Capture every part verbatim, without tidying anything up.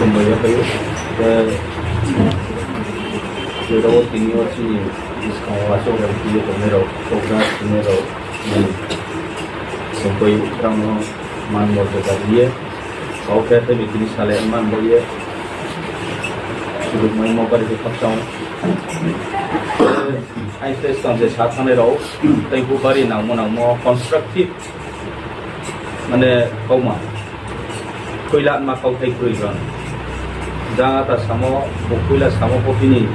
Boya kayo, eh, jero tini o chini bwskango aswk rok tini tongnai rok, program tini rok, hmm, songkoi rang no man bo jagadiye, kau khe tei tini sale man boye, suduk mai mo bari khe khakchang. Ai tei skang se sa thangnai rok, tei bu bari nangmo nangmo constructive, mane kauma. Koila ma kau thai kwrwi jon. Jang ata samo, bo koila samo bo bini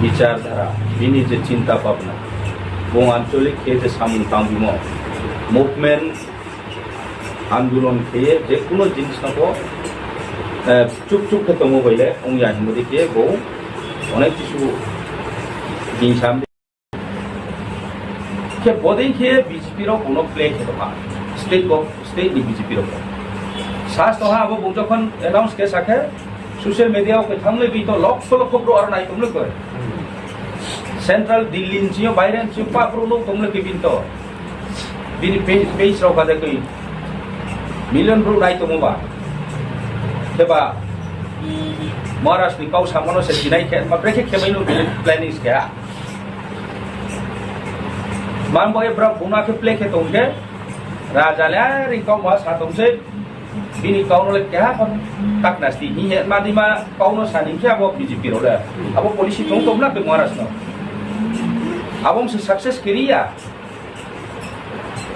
bichar dhara, bini je chinta bhabna. Bo ancholik khe je samung tang bimo. Movement, andolon khe je kuno jinis no bo, eh, chup chup khe tongmo baile, ongya hinmodi khe bo onek kisu binsam. Khe bodei khe B J P rok bono play khe tongkha. State gov-, state ni B J P rok. Sas tongha abo bo jokhon announce khe sakhe social media o khe thamle bi to lokho lokho bro aro nai tongmle koi. Central Delhi ni sio, baire ni sio pa bro no tongmle khe bin to. Bini page, page rok kha de koi million bro nai tongo ba. Khe ba Maharaj ni kau samano se sinai khe ma brekhe khe bai no planning khe ha. Man boy bro buna khe play khe tong khe raja le ring kau ma sa tong se. Bini kau no le keha kon tak nasti hi he ma di ma kau no sani khe abo B J P ro le. Abo policy tong tong na pe Maharaj no. Abo se success kiriya.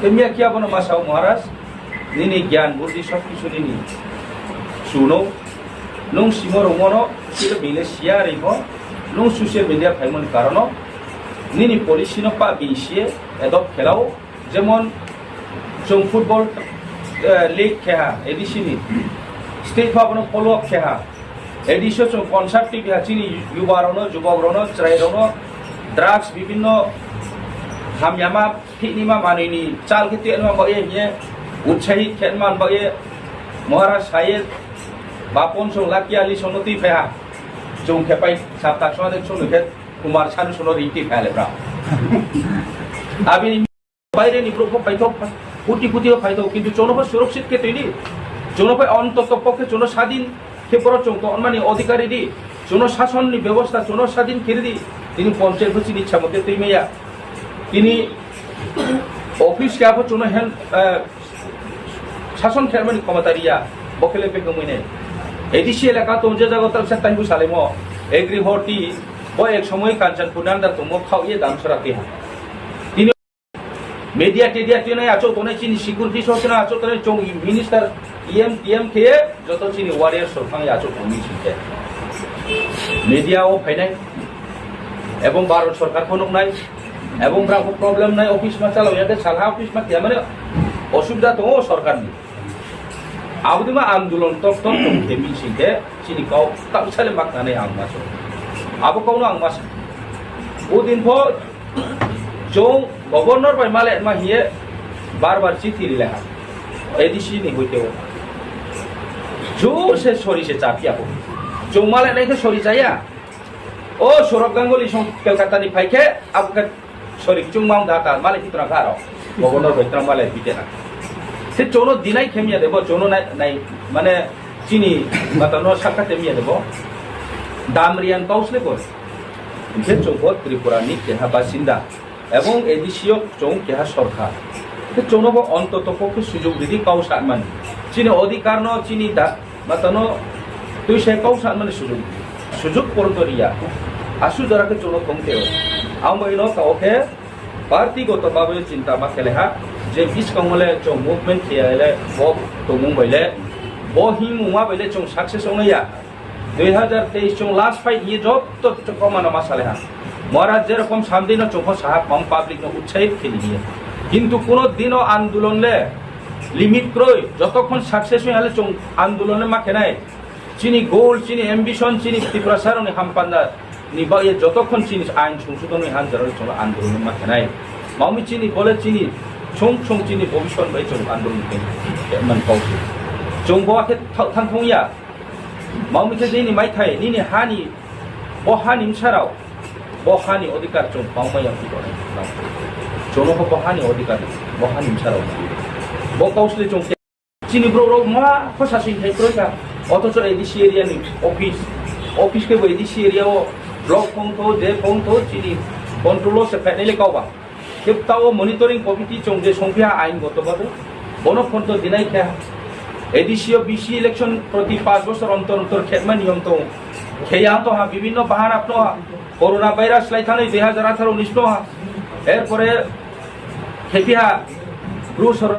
Temia kia bono ma sao Maharaj, nini gyan buddhi sob kisu nini suno, nung simo romono, siro bile siya rimo, nung social media phaimon karono, nini policy no pa bingsiye adopt khelao, jemon chwng football, eh, league kheha, A D C ni, state pha bono follow up kheha, A D C o chwng concert twi biha chini yuba rono, jubok rono, chwrai rono, drugs bibinno hamyama, thikni ma manwi ni chal khe twi ma bagwi ye, utsahi khe man bagwi Maharaj saye, bapon song laki ali song twi pheha, chwng khe pai saptak song de chwng khe Kumar Sanu song ring twi pheha le bra. Abini Baire ni borok bo paithok, kuti kuti bo paithok, kintu chwngno bo surakshit khe twi di. Chwngno bai ontoto pokhe chwngno sadin khe borok chwng tongmani odhikari di. Chwngno sason ni bebosta chwngno sadin khe di. Tini ponchayat bo chini ichha mote twi maya. Tini office khe abo chwngno hen, eh, sason khe mani khomota riya. Bo khe le pekong mui nai. A D C elaka tong je jaga tal sa time bo salaimo. Agri horti bo ek somoy Kanchanpur ni under tongmo khao ye dam sora twi ha. Tini Media tedia twi nai achuk tongnai chini security song twi nai achuk tongnai chwng minister E M T M khe joto chini warrior song thang ya achuk tongni sing khe. Media o phainai ebong Bharat sorkar pho nuknai ebong bwrang pho problem nai office ma chalao ya de salha office ma kya mane osubida tongo sorkar ni. Aboni ma andolon tok tok tong khe mil sing khe chini kok tak sale mak nanai ang ma so. Abo kok no ang ma sa. O din pho Chwng governor bai male ma hiye bar bar chithi rile ha. A D C ni hoite o. Jor se sori se cha phiya ko. Chwng male nai khe sori chaya. O Saurabh Ganguly song Kolkata ni phai khe abo khe sori chwng mang da ta male hitra kha ro. Governor bai tra male bite na. Se chwngno dinai khe miya de bo chwngno nai, nai mane chini mata no sakha te miya de bo. Dam riyan kaus le ko. Hingkhe chwng bo Tripura ni keha basinda, ebong A D C o chwng keha sorkar. Hingkhe chwngno bo ontoto pokhe sujug ridi kau sanmani. Chini odhikar no, chini da-, mata no twi se kau sanmani sujug ridi. Sujug poronto riya. Asu jora khe chwngno thong teo. Ang bai no kao khe party goto babe chinta ma khele ha. Je biskang le chwng movement khele bo tongmung bai le, bo himung ma bai le chwng success ong ya. Dui hajar teis chwng last fight ye jotto chwng mano ma sale ha. Maharaj jerokom samdi no chwng pho saha kong public no utsahit kheli ye. Kintu kuno dino andolon le limit kroi, jotokhon success oi hale chwng andolon le ma khenai. Chini goal, chini ambition, chini Tiprasa rokni hampanda ni bagwi jotokhon chini ain sungsodon ni hanjaro chwng andolon le ma khenai. Mami chini bole chini chwng chwng chini bobison bai chwng andolon khe man kau. Chwng bo khe thang thang ya. Mami khe nini maithai, nini hani, bo hani msarao, bo hani odhikar chwng pangma yang twi rwnai. Chwngno bo hani odhikar, bo hani msarao. Bo kausle chwng chini borok rok ma khosa sing khai kroi ka. Othocho A D C area ni office, office khe bo A D C area o block phongtho, je phongtho chini control o se phainai le kok ba. Khe tao monitoring committee chong je songphi ha ain goto bado. Bono phonto dinai khe A D C o B C election proti panch bosor ontor ontor khetma niyom tongo. Khe yang to ha bibhinno bahana phno ha. Corona virus lai thani dui hazar atharo unis phno ha. Erpore khe phi ha Bru Soro